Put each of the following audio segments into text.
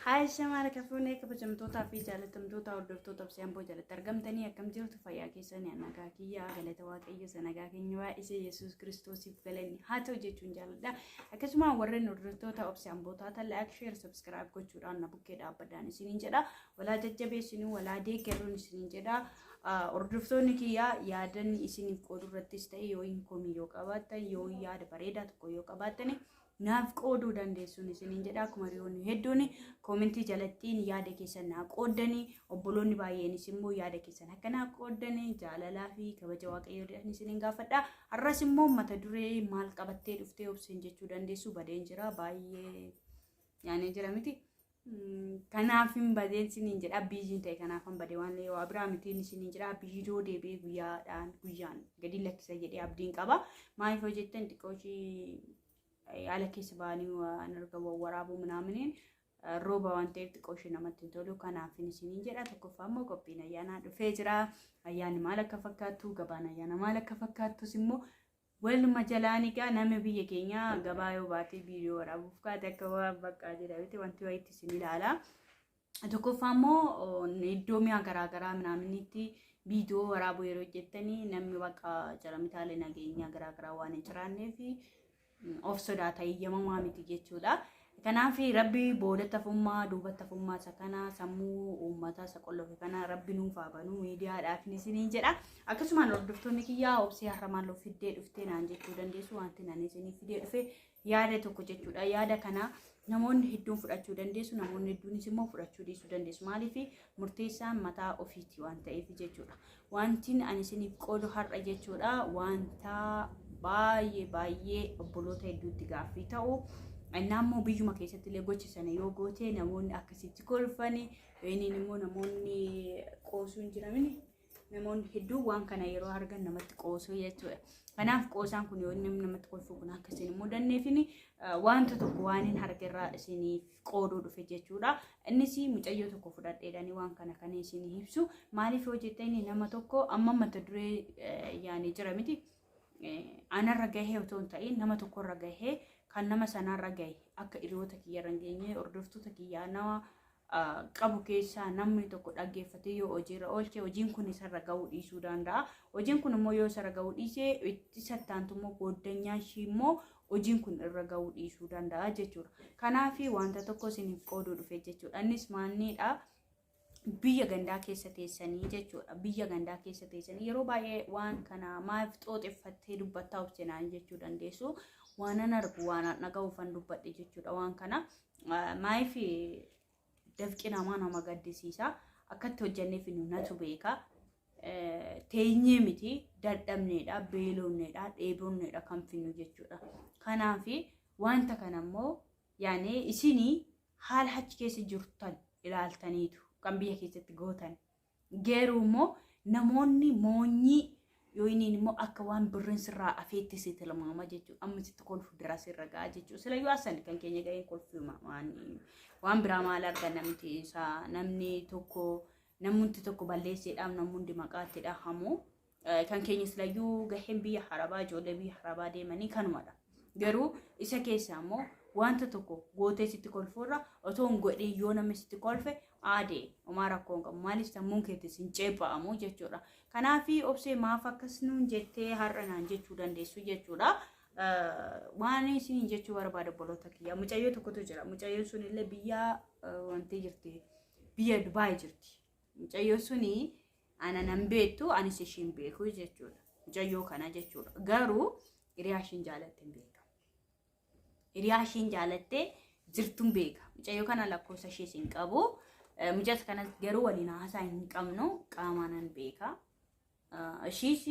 Haayisha maal akka fuunee kabajamtootaa fi jaalatamtoota hordoftoota Obsee Amboo jalatti argamtanii, akkam jirtu? Fayyaa keessanii? Nagaa kiyyaa, galata Waaqayyo isa nagaa keenya baay'isee Yesuus Kiristoosiif galanni haa ta'u jechuun jaalladha. Akkasuma warreen hordoftoota Obsee Amboo taatan like, share, subscribe gochuudhaan na bukkee dhaabbadhaan isiniin jedha. Walaa jajjabeessinuu, walaa deeggaruun isiniin jedha. Hordoftoonni kiyyaa, yaadanni isiniif qoodu irrattis ta'e yoo hin komii yoo qabaattan, yoo yaada bareedaa tokko yoo qabaattan, naaf qooduu dandeessuun isiniin jedha. Akkuma hiriyoonni hedduun koomentii jalattiin yaada keessan naa qooddanii, obboloonni baay'eenis immoo yaada keessan akka naa qooddanii jaalalaa fi kabaja Waaqayyoo isiniin gaafadha. Har'as immoo mata duree maal qabattee dhuftee Obseen jechuu dandeessu. Badeen jira, baay'ee yaanee jira miti. Kanaaf hin badeen isiniin jedha. Biiziin ta'e kanaaf hin bade, waan waa biraa mitiin isiniin jedha. Viidiyoo deebi'ee guyyaadhaan guyyaan gadi lakkisa jedhee abdiin qaba. Maaliif hojjettan, xiqqoo ishii haala keessa ba'anii waan argamu waraabuu minaaminiin rooba waan ta'eef xiqqoo ishee namatti hin tolu. Kanaaf isiniin jedha. Tokkoffaa immoo qophiin ayyaanaa dhufee jira. Ayyaanni maal akka fakkaattu, gabaan ayyaana maal akka fakkaattus immoo waluma jalaan egaa nama biyya keenyaa gabaa yoo baatee viidiyoo waraabuuf kaate akka waan baqqaa jedhamte wanti wayiitti isin ilaala. Tokkoffaa immoo iddoo mi'a garaagaraa minaaminitti viidiyoo waraabuu yeroo jettanii, namni bakka jaramtaalee nageenyaa garaagaraa waan hin jiraanneef of sodaata, eeyyamamaa miti jechuudha. Kanaaf Rabbi boodatti hafummaa, duubatti hafummaa isa kana, sammuu uummataa isa qollofe kana Rabbi nuuf haa banuu miidiyaadhaaf isiniin jedha. Akkasumaan hordoftoonni kiyyaa, Obsee har'a maal fiddee dhuftee naan jechuu dandeessu. Wanti naan isinii fidee dhufe yaada tokko jechuudha. Yaada kana namoonni hedduun fudhachuu dandeessu, namoonni hedduunis immoo fudhachuu dhiisuu dandeessu. Maaliif, murteessaan mataa ofiiti waan ta'eef jechuudha. Wanti ani isiniif qoodu har'a jechuudha, wanta baay'ee baay'ee obboloota hedduutti gaaffii ta'u. Innaa immoo biyyuma keessatti illee gocha sana yoo goote namoonni akkasitti kolfani, inni immoo namoonni qoosuu hin jiramini. Namoonni hedduun waan kana yeroo argan namatti qoosuu jechuudha. Kanaaf qoosaan kun yoo inni namatti kolfu kun akka isin hin mudanneefin wanta tokko waan hin argerraa isiniif qooduu dhufe jechuudha. Innis mucayyoo tokko fudhadheedhanii waan kana kan isinii ibsu. Maaliif yoo jettanii, nama tokko amma mata duree yaanii jira miti. Anarra gahee otoo hin ta'in nama tokkorra gahee, kan nama sanarra gahe akka hiriyoota kiyyarra hin geenye, hordoftoota kiyyaa nama qabu keessaa namni tokko dhaggeeffatee yoo hojiirra oolche, hojiin kun isarra gahuu dhiisuu danda'a. Hojiin kun immoo yoo isarra gahuu dhiise, itti sattaantu immoo gooddanyaa ishii immoo hojiin kun irra gahuu dhiisuu danda'a jechuudha. Kanaaf wanta tokko isiniif qooduu dhufe jechuudha. Innis maalidha? Biyya gandaa keessa teessanii jechuudha. Biyya gandaa keessa teessanii yeroo baay'ee waan kana maaf xooxeffattee dubbattaa Obsinaan jechuu dandeessu. Waan an argu, waan an dhaga'uufan dubbadhe jechuudha waan kana. Maaliif, dafqi namaa nama gaddisiisa. Akkatti hojjenneef nu natu beeka. Teenyee miti, dadhabneedha, beelonneedha, dheebonneedha kan finnu jechuudha. Kanaaf wanta kana immoo yaani isinii haala achi keessa jirtan ilaaltaniitu kan biyya keessatti gootan. Garuu immoo namoonni moonyii yoo inni immoo akka waan birrin sirraa afeetti si tilmaama jechuudha. Amma sitti kolfu dura sirra ga'a jechuudha. Sila yoo asan kan keenya ga'een kolfuma waan biraa maal arganna miti isaa, namni tokko, namni tokko balleesseedhaaf namni hundi maqaatti dhahamu. Kan keenya silayyuu gaheen biyya harabaa, ijoollee biyya harabaa deemanii kanumadha. Garuu isa keessaa immoo wanta tokko gootee sitti kolfuurra otoo hin godhin yoo namni sitti kolfe aadee homaa rakkoo hin qabu. Maaliif, sammuun keettis hin ceepha'amu jechuudha. Kanaaf Obsee maaf akkas nuun jettee har'a naan jechuu dandeessu jechuudha. Waan isin jechuu barbaada, obboloota kiyya. Mucayyoo tokkotu jira. Mucayyoon sun illee biyya wanti jirti. Biyya Dubaay jirti. Mucayyoon suni ana nan beektu, anis ishiin beeku jechuudha. Mucayyoo kana jechuudha. Garuu hiriyaa ishiin jaalatte hin beeka. Hiriyaa ishiin jaalattee jirtuun beeka. Mucayyoo kana lakkoofsa ishees hin qabu. Mucata kanas garuu waliin haasaa hin qabnu, qaamaan beeka. Ishiis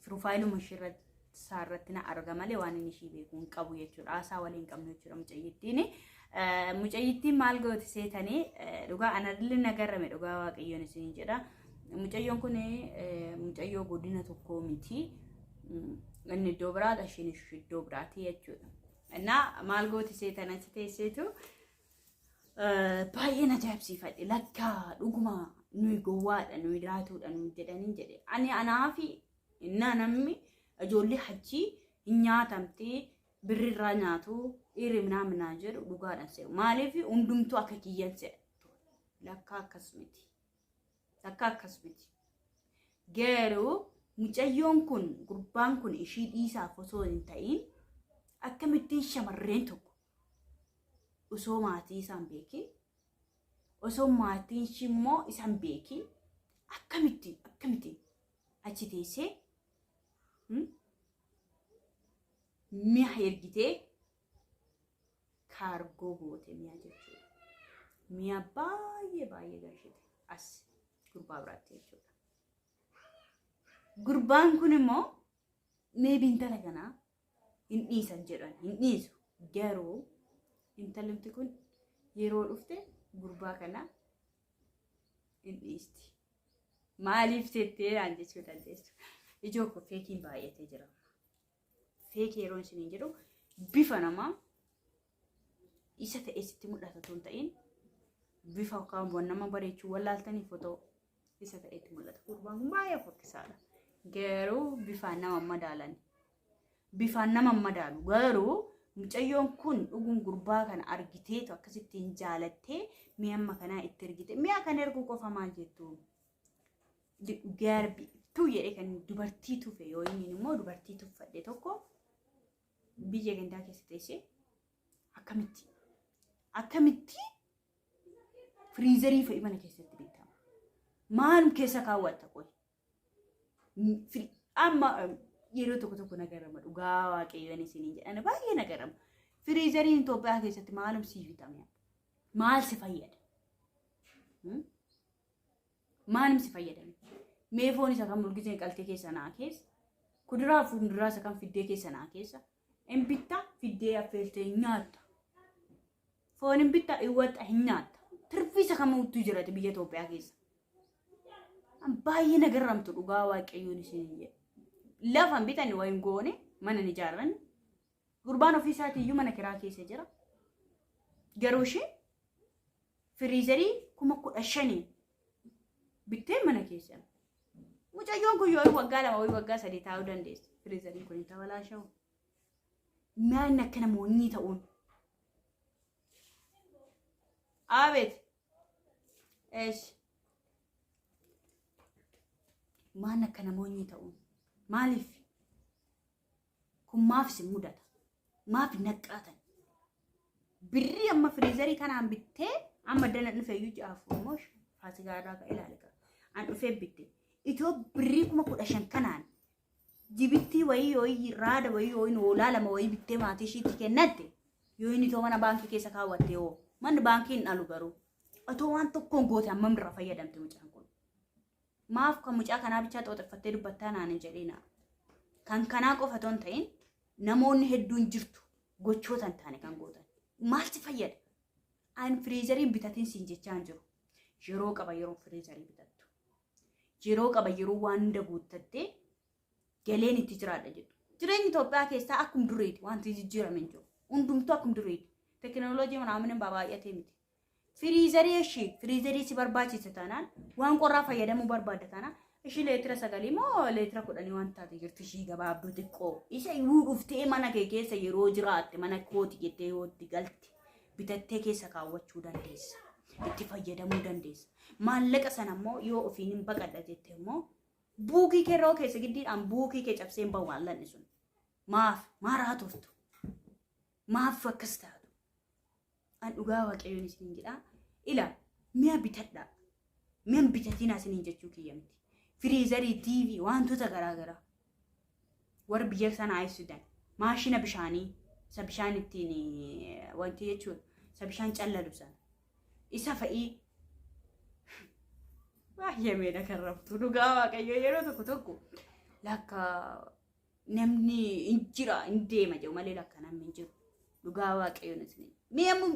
piroofaayiluma ishee irratti isaarratti na arga malee waan inni ishii beeku hin qabu jechuudha. Haasaa waliin qabnu jechuudha mucayyittiin. Mucayyittiin maal gooti seetanii, dhugaa anallee na garrame, dhugaa Waaqayyoon isiniin jedha. Mucayyoon kun mucayyoo godina tokkoo miti. Inni iddoo biraadha, isheen iddoo biraati jechuudha. Innaa maal gooti seetan, achi teesseetu baay'een ajaa'ibsiifadhe, lakkaa dhuguma nuyi gowwaadha, nuyi raatuudha nuyi jedhanii jedhe. Ani anaafi innaa namni ijoollee hajjii hin nyaatamtee birrirraa nyaatu. Dhiirri minaaminaa jedhu dhugaadhaan se'u. Maaliif hundumtuu akka kiyyan se'a. Lakkaa akkas miti. Lakkaa akkas miti. Garuu mucayyoon kun gurbaan kun ishii dhiisaaf osoo hin ta'in akkamittiin shamarreen tokko osoo maatii isaan beekin osoo maatiin ishii immoo isaan beekin akkamitti akkamitti achi teessee mi'a ergitee kaargoo goote mi'a jechuudha. Mi'a baay'ee baay'ee galchite as gurbaa biraatti jechuudha. Gurbaan kun immoo meebi intala kanaa hin dhiisan jedhan hin dhiisu. Garuu intalumti kun yeroo dhufte gurbaa kana hin dhiisti. Maaliif jettee naan jechuu dandeessu. Ijoo koo feekiin baay'atee jira. Feekii yeroo isiniin jedhu bifa namaa isa ta'e sitti mul'ata otoo hin ta'in bifa yookaan waan nama bareechuu wallaaltaniif otoo isa ta'etti mul'ata. Gurbaan kun baay'ee fokkisaadha. Garuu bifaan nama madaalan. Bifaan nama madaalu. Garuu mucayyoon kun dhuguun gurbaa kana argiteetu akkasittiin jaalattee mi'a amma kanaa itti ergite. Mi'a kana erguu qofa maal jettu? Garbi tuu jedhee kan dubartii tufe yoo inni immoo dubartii tuffadhe tokko biyya gandaa keessa teessee akkamitti akkamitti firiizarii fa'i mana keessatti bitama. Maalum keessa kaawwatta qoy. Amma yeroo tokko tokko nagarama dhugaa waaqayyoon isiniin jedhan baay'ee nagarama. Firiizariin Itoophiyaa keessatti maalum sii bitame? Maal si fayyada? Maalum si fayyadame? Mee foon isa kan mul'isee qaltee keessa naa keessa? Kuduraa fi muduraa isa kan fiddee keessa naa keessa? Hin bittaa fiddee affeeltee nyaatta. Foon hin bittaa hin waxxa hin nyaatta. Tirfii isa kamuutu jirati biyya Itoophiyaa keessa. An baay'ee na garramtu dhugaa waaqayyoon isin jedhe. Lafa hin bitanne waa hin goone mana hin ijaarranne. Gurbaan ofii isaatii iyyuu mana kiraa keessa jira. Garuu isheen firiizarii 15,000 bittee mana keessa. Mucayyoon kun yoo waggaa 2 wayii waggaa 3 taa'uu dandeessi. Firiizariin kun hin tabalaashawu. Nyaanni akkana moonyii ta'uun. Abeet. Eesh. Maan akkana moonyii ta'uun. Maaliif? Kun maaf isin mudata? Maaf hin naqqaatan? Birrii amma firiizarii kanaan bittee amma dana dhufe iyyuu ji'a afur immoo faasigaa irraa ka'e ilaale qaba. An dhufee bitte. Itoo birrii 15,000 kanaan jibittii wayii yoo raada wayii yoo hoolaa lama wayii bittee maatii ishiitti kennatte yoo inni itoo mana baankii keessa kaawwatte hoo manni baankii hin dhalu garuu otoo waan tokkoon goote hammam irraa fayyadamte mucaan kun. Maaf kan mucaa kanaa bichaa xooxeffattee dubbattaa naan hin jedhina. Kan kanaa qofa otoo hin ta'in namoonni hedduun jirtu gochoota hin taane kan gootan. Maal si fayyada? An firiizariin bitatiin siin jechaa hin jiru. Yeroo qaba yeroo firiizarii bitattu. Yeroo qaba yeroo waan hunda guuttattee galeen itti jiraadha jettu. Jireenyi Itoophiyaa keessaa akkum duriiti wanti jijjiirame hin jiru. Hundumtuu akkum duriiti. Tekinooloojii manaa baay'atee miti. Firiizarii ishii firiizarii si barbaachisa taanaan waan qorraa fayyadamuu barbaadda taanaan ishii leetira 9 moo leetira 10 waan taate jirti ishii gabaabduu xiqqoo isa iyyuu dhuftee mana kee keessa yeroo jiraatte mana kooti jettee yoo itti galte bitattee keessa kaawwachuu dandeessa. Itti fayyadamuu dandeessa. Maallaqa sana immoo yoo ofiin hin baqadha jette immoo buukii kee irra keessa giddiidhaan buukii kee cabsee hin bahu maallaqni sun. Maaf maaraa turtu? Maaf akkas taatu? An dhugaa waaqayyoon isiniin jedha. Ila mi'a bitadhaa. Mi'a hin bitatinaa isiniin jechuu kiyya miti. Firiizarii, TV, wantoota garaa garaa. Warri biyya sanaa ibsitan. Maashina bishaanii. Isa bishaan ittiin wanti jechuudha. Isa bishaan callalu sana. Isa fa'ii. Baay'ee meedha kan rabtu. Dhugaa waaqayyoo yeroo tokko tokko lakka namni hin jira hin deema jedhu malee lakka namni hin jiru. Dhugaa waaqayyoon isin. Mee amma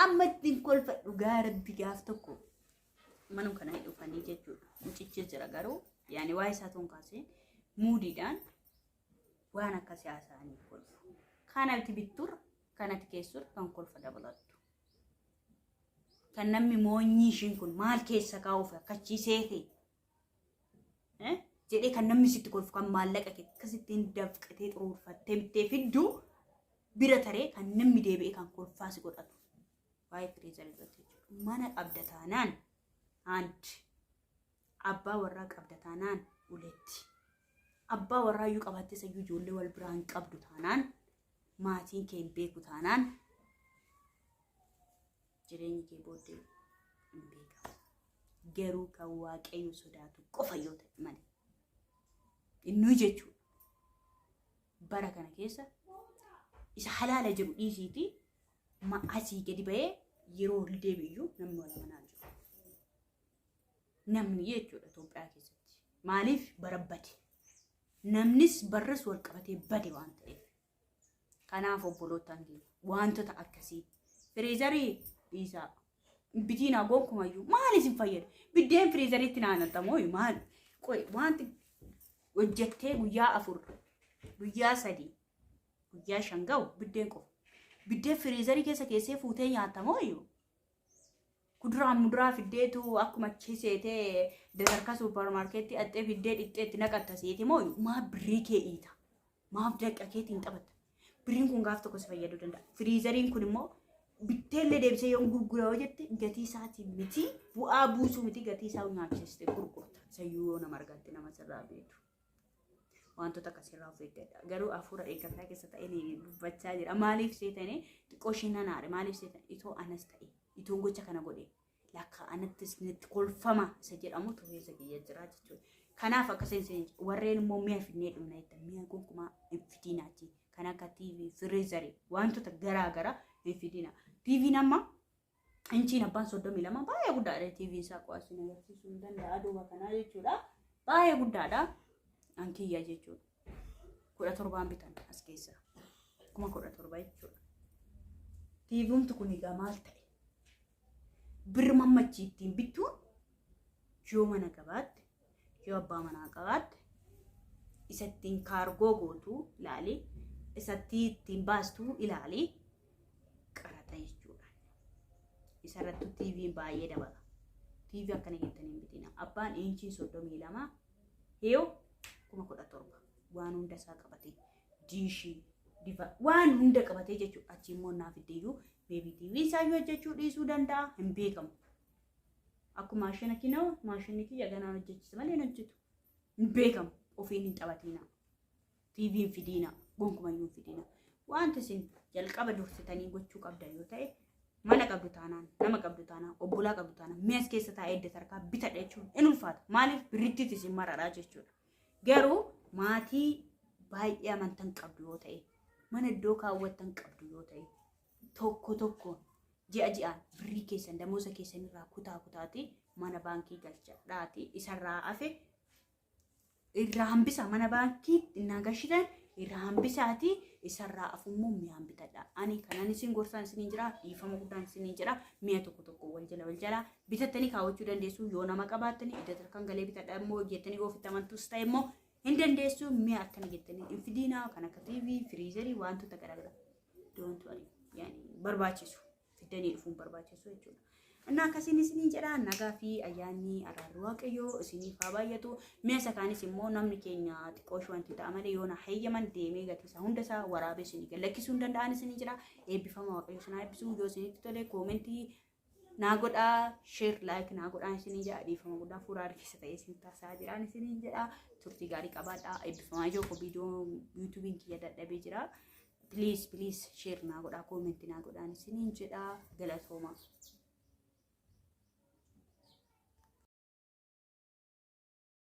amma ittiin kolfa dhugaa rabbi gaaf tokko manuma kana hin dhufanii jechuudha. Mucichi jira garuu yaani waa isaa toon kaasee muudiidhaan waan akka siyaasaanii kolfu. Kanatti bitturra kanatti keessurra kan kolfa dabalattu. Kan namni moonyii ishiin kun maal keessa kaa'uuf akkachiisee ta'e jedhee kan namni sitti kolfu kan maallaqa kee akkasittiin dafqitee xuruurfattee bittee fiddu Bira taree kan namni deebi'ee kan kolfaa si godhatu. Waa'ee freezer irratti jechuudha. Mana qabda taanaan አንድ, abbaa warraa qabda taanaan uletti. Abbaa warraa iyyuu qabaattee sayyuu ijoollee wal biraa hin qabdu taanaan, maatiin kee hin beeku taanaan, jireenyi kee booddee hin beekamu. Garuu kan Waaqayyo sodaatu qofa yoo ta'e malee. Inni jechuudha. Bara kana keessa isa halaala jiru dhiisiiti asii gadi ba'ee yeroo ol deebi'u namni wal amanaa jiru. Namni jechuudha Itoophiyaa keessatti. Maaliif bara bade? Namnis barras wal qabatee bade waan ta'eef. Kanaaf obbolootaan keenya, wantoota akkasii freezer dhiisaa. Bitiinaa gonkumayyuu maal isin fayyada? Biddeen freezeritti naannaxamoo maal? Qoy, wanti hojjettee guyyaa 4, guyyaa 3, guyyaa 5 ga'u biddeen qofa. Biddeen freezer keessa keessee fuutee nyaatamoo iyyuu? Kuduraa muduraa fiddeetu akkuma achi seetee sadarkaa suuparmaarkeetii axxee fiddee dhixxeetti naqatta seeti moo maaf birrii kee iita? Maaf daqiiqa keetiin taphatta? Birriin kun gaaf tokko si fayyaduu danda'a. Freezeriin kun immoo bitteellee deebisee yoo gurgura yoo jette, gatii isaatiin miti, bu'aa buusuu miti, gatii isaa nyaachiste gurgurta. Sayyuu yoo nama argatte nama sirraa beeku. Wantoota akkasirraa of eeggadha. Garuu hafuura eeggataa keessa ta'ee dubbachaa jira. Maaliif seetanii xiqqoo isheen nanaare? Maaliif seetan itoo anas ta'e itoo gocha kana godhe lakka anattis natti kolfama isa jedhamu keessa kiyya jira jechuudha. Kanaaf akkasiin warreen immoo mi'a fidnee dhumna jettan, mi'a gonkumaa hin fidinaati. Kan akka TV, freezer, wantoota garaa garaa hin fidina. TV'n amma inchiin abbaan 32 baay'ee guddaadha. TV'n isaa qo'asin agarsiisuu hin danda'a duuba kanaa jechuudha. Baay'ee guddaadha. Ankiyya jechuudha. 17n bitan as keessa. 17,000 jechuudha. TV'mtu kun egaa maal ta'e? Birri mammachii ittiin bittuun yoo mana qabaatte, yoo abbaa manaa qabaatte, isa ittiin kaargoo gootu ilaali, isatti ittiin baastu ilaali, qaraxa jechuudha. Isarratti TV'n baay'ee dabala. TV akkana jettanii hin bitina. Abbaan inchii 32 hiyoo 17,000 waan hunda isaa qabatee, diishii diva waan hunda qabatee jechuudha. Achi immoo naaf iddeeyyuu maybe TV isaayyuu hojjechuu dhiisuu danda'a, hin beekamu. Akkuma maashina kinoo maashinni kiyya ganaan hojjechise malee hin hojjetu. Hin beekamu, ofiin hin taphatina. TV hin fidiina, gonkumayyuu hin fidiina. Wanti isin jalqaba dursitanii gochuu qabdan yoo ta'e, mana qabdu taanaan, nama qabdu taanaan, obbolaa qabdu taanaan, mi'a as keessa taa'ee edda tarkaa bitadha jechuun in ulfaata. Maaliif birrittiitti isin mararaa jechuudha. Garuu maatii baay'ee amantan qabdu yoo ta'e, mana iddoo kaawwattan qabdu yoo ta'e, tokko tokkoon ji'a ji'aan birrii keessan damoosa keessan irraa kutaa kutaati mana baankii galchadhaati, isarraa hafe irraa hambisa, mana baankii innaa gashitan irraa hambisaati, isarraa hafummoo mi'aan bitadha. Ani kanan isin gorsaan isiniin jira, dhiifama guddaan isiniin jira. Mi'a tokko tokko wal jala wal jala bitattanii kaawwachuu dandeessu yoo nama qabaattanii, iddoo kan galee bitadha immoo jettanii ofitti amantus ta'e immoo hin dandeessu. Mi'a akkana jettanii hin fidiinaa, kan akka TV, freezer, wantoota garaagaraa. Don't worry, yani barbaachisu fiddanii dhufuun barbaachisu jechuudha. Innaa akkasiin isiniin jedha, nagaa fi ayyaanni araarri Waaqayyoo isiniif haa baay'atu. Mi'a isa kaanis immoo namni keenya xiqqoo ishee wanti ta'a malee yoo na hayyaman deemee gatii isaa hunda isaa waraabee isinii gallakkisuu hin danda'an isinii jira. Eebbifama, Waaqayyo isin haa eebbisu. Yoo isinitti tole comment naa godhaa, share, like naa godhaa isinii jedha. Dhiifama guddaa, fuula harkisa ta'ee isin taasisaa jiraan isiniin jedha. Turtii gaarii qabaadhaa. Eebbifamaa. Ijoo koo viidiyoo YouTubeiin kiyya dadhabee jira. Please, please, share naa godhaa, comment naa godhaan isiniin jedha. Galatooma.